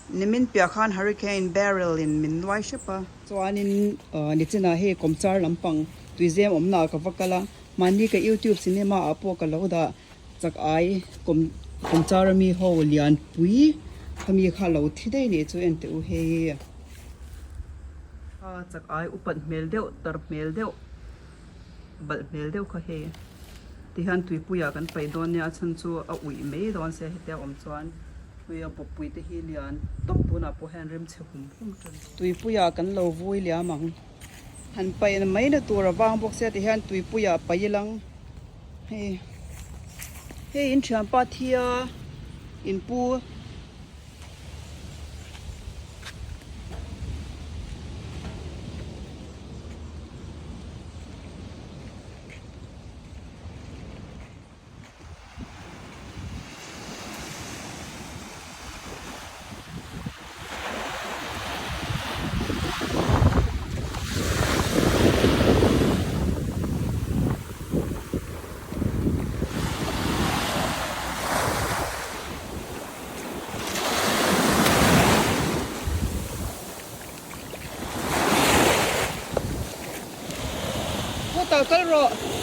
Nimin piah khan Hurricane Beryl in min nuai hrep a. Chuanin nichinah hei kawmchar lampang tuizem awmna ah ka va kal a, mahni ka youtube cinema ah pawh ka lo dah chak ai kawm kawmchar ami ho lianpui khami kha lo thi daih nih chu en teh u hei. A chak ai upat hmel deuh tar hmel deuh balh hmel deuh kha hei tihian tuipuiah kan paih dawn nia a chhan chu a uih mai dawn sia hetia awm chuan hei a bawppui te hi lian tawp tunah pawh hian rim chhe hum hum tan tuipuiah kan lo vui liam ang han paih mai na tur a vang bawk sia tihian tuipuiah paih ilang hei hei in thianpa thia inpu. Khawtah kal rawh.